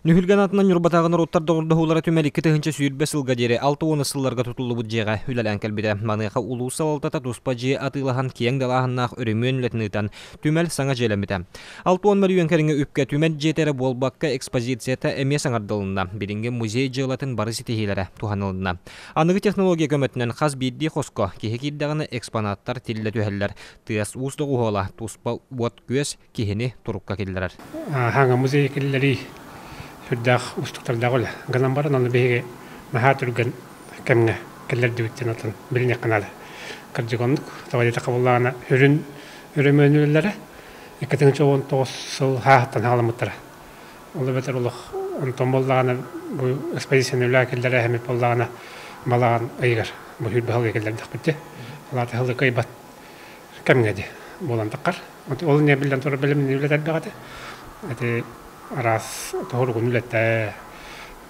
Нүһүлгэн атынан Ньурбатааҕы норуоттар доҕордоһуулара түмэл 2020 сылга диэри 60 сылларга тутуллубут дьиэҕэ үлэлээн кэлбитэ. Маныаха улуус салалтата туспа дьиэ атыылаһан киэҥ далааһыннаах өрөмүөн үлэтин ыытан, түмэл саҥа дьиэлэммитэ. 60 мөлүйүөн кэриҥэ үпкэ түмэл дьиэтэ эрэ буолбакка, экспозицията эмиэ саҥардылынна. Билиҥҥи музей дьыалатын бары ситиһиилэрэ туһанылынна. Аныгы технология көмөтүнэн хас биирдии хоско киһи киирдэҕинэ экспонаттар тиллэ түһэллэр. Тыас-уус доҕуһуола, туспа уот-күөс, киһини турукка киллэрэр. Хаҥа музей киллэрии сүрдээх уустуктардаах үлэ. Гынан баран аны биһиги наһаа түргэн кэмҥэ киллэрдибит диэн атын билиниэххэ наада. Кырдьык оннук. Тоҕо диэтэххэ буоллаҕына үрүн өрөмүөн үлэлэрэ 2019 сыл хааһыттан хаҕаламмыттара. Ол эбэтэр олох онтон буоллаҕына бу экспозицияны үлэ киллэрэ эһэмит буоллаҕына балаҕан ыйыгар бу сүүрбэ сылга киллэрдэхпит дии. Ол аата сылы кыайбат кэмҥэ дии буолан таххар. Ол инньэ биллэн турар бэлэмнэнии үлэтэ элбэх этэ. Ити араас тоһоругун үлэтэ,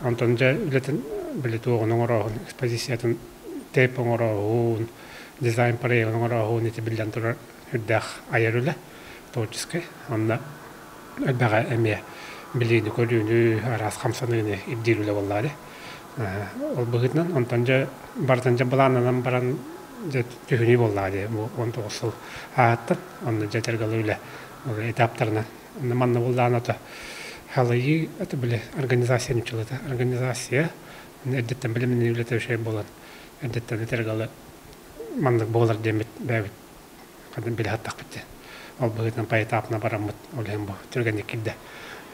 онтон дьэ үлэтин били туоҕун оҥорооһун, экспозициятын тейп оҥорооһун, дизайн проегын оҥорооһун ити биллэн турар үрдээх айар үлэ, творческай. Онно элбэҕи эмиэ билиини-көрүүнү, араас хамсаныыны ирдиир үлэ буоллаҕа дии. Ол быһыытынан онтон дьэ барытын дьэ былааннанан баран дьэ түһүнүү буоллаҕа дии бу 19 сыл ааһыттан онно дьэ этэргэ үлэ ол этаптарынан онно манна буоллаҕына ото халыйыы это били организация нуччалыта организация эрдэттэн билимнии үлэтэ үчүгэй буолан эрдэттэн этэргэ маннык буолар диэммит бэйэбит билэ саттахпыт диэн ол быһыытынан поэтапна бараммыт ол иһин бу түргэнник киирдэ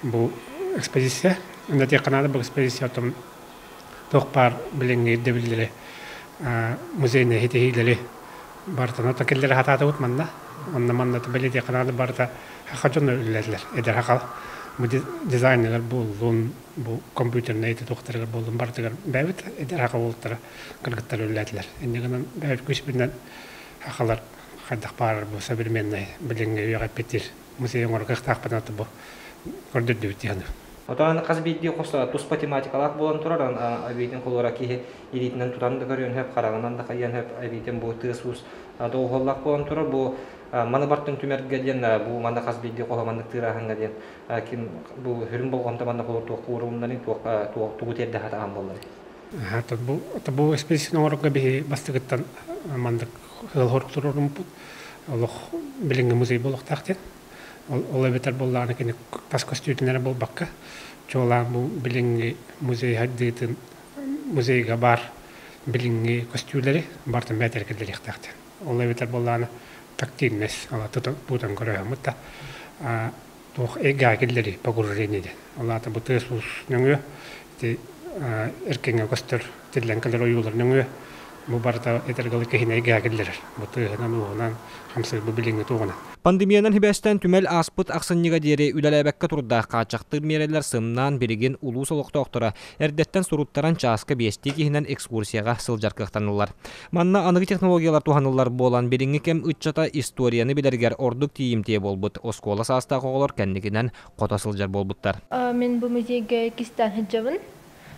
бу экспозиция онно диэххэ наада бу экспозиция оттон туох баар билиҥҥи ирдэбиллэри музейнай ситиһиилэри барытын ото киллэрэ сатаатыбыт манна онно манна бэлиэтиэххэ наада барыта саха дьоно үлэлэллэр эдэр саха бу дизайнердар буоллун бу компьютернай туохтарыгар буоллун барытыгар бэйэбит эдэр саха уолаттара кыргыттар үлэлээтилэр инньэ гынан бэйэбит күүспүтүнэн сахалар хайдах баарар бу современнай билиҥҥи үйэҕэ эппиттиир музей оҥорор кыахтаахпытын бу көрдөрдүбүт дии саныыбын. Отон хас биирдии хос туспа тематикалаах буолан турар, эбиитин холуора киһи илиитинэн тутан да көрүөн сөп, хараҕынан да хайыан сөп, эбиитин бу тыас-уус доҕуһуоллаах буолан турар. Бу маны бартын түмэргэ диэн, бу манна хас биирдии хоһо маннык тыырааһыҥҥа диэн ким бу сүрүн болҕомто манна холур туох уурулуннарый, туох тугу тиэрдэ сатаан буолларый? Бу бу экспедицияны оҥорорго биһи бастакыттан маннык ыал туруоруммуппут. Олох билиҥҥи музей буолуохтаах диэн. Ол эбэтэр буоллаҕына кини тас көстүүтүн эрэ буолбакка, чуолаан бу билиҥҥи музей хайдыытын музейга баар билиҥҥи көстүүлэри барытын бэйэтэ киллэриэхтээх диэн. Ол эбэтэр буоллаҕына тактильность, тутан көрөөһүммүт да туох эйгэҕэ киллэрии погружение диэн. Ол аата бу тыас-уус нөҥүө ити эркиҥҥэ көстөр тиллэн кэлэр ойуулар нөҥүө бу барыта этэргэ киһини эйгэҕэ киллэрэр. Бу тыаһынан-ууһунан хамсыыр бу билиҥҥи туоҕунан. Пандемиянан сибээстээн түмэл ааспыт ахсынньыга диэри үлэлээбэккэ турдаах хааччахтыыр миэрэлэр сымнаан билигин улуус олохтоохторо эрдэттэн суруттаран чааска биэстии киһинэн экскурсияҕа сылдьар кыахтаныллар. Манна аныгы технологиялар туһаныллар буолан, билиҥҥи кэм ыччата историяны билэригэр ордук тиийимтиэ буолбут. Оскуола саастаах оҕолор кэнникинэн хото сылдьар буолбуттар. Мин бу музейга иккистээн сылдьабын.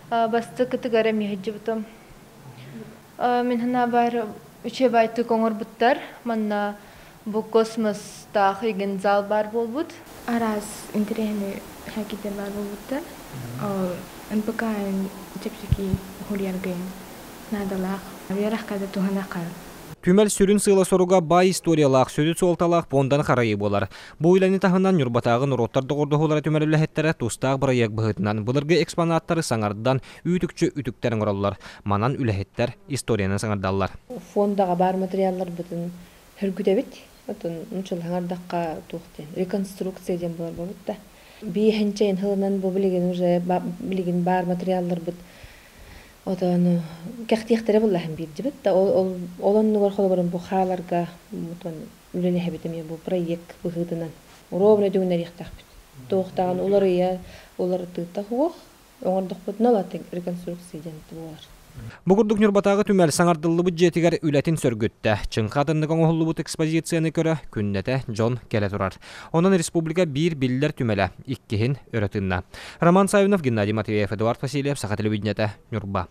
Бастакытыгар эмиэ сылдьыбытым. Мин санаабар үчүгэйдик оҥорбуттар. Манна бу космостаах игин зал баар буолбут. Араас интэриэһинэй хакитер баар буолбуттар. Ол НПК-ын чэпчэки уһуруйаргын наадалаах. Үөрэххэ да туһанахха. Түмэл сүрүн сыала-соруга баай историялаах, сүдү суолталаах пуонданы харайыы буолар. Бу үлэни таһынан Ньурбатааҕы норуоттар доҕордоһуулара түмэл үлэһиттэрэ тустаах бырайыак быһыытынан былыргы экспонаттары саҥардан, үүт-үкчү үтүктэн оҥороллор. Манан үлэһиттэр историяны саҥардаллар. Фондаҕа баар материалларбытын хөргүтэбит. Отон нуччалаһаҥардахха туох диэн реконструкция диэн буолар буолбут да. Биэһинчэйин сылынан бу билигин уже билигин баар материалларбыт отон кэхтиэхтэрэ буллаһын биирдибит да ол ол оннугар холобурун бу хааларга отон үлэлэһэбит эмиэ бу проект быһыытынан ровно дүҥнэриэхтээхпит. Туохтаан уларыйа уларытыыта суох оҥордохпутуна латын реконструкция диэн буолар. Бу курдук Ньурбатааҕы түмэл саҥардыллыбыт дьиэтигэр үлэтин сөргүттэ. Чыҥха атыннык оҥоһуллубут экспозицияны көрө күннэтэ дьон кэлэ турар. Онон республика биир биллэр түмэлэ иккиһин өрө тыынна. Роман Савинов, Геннадий Матвеев, Эдуард Васильев, Саха телевидениетэ, Ньурба.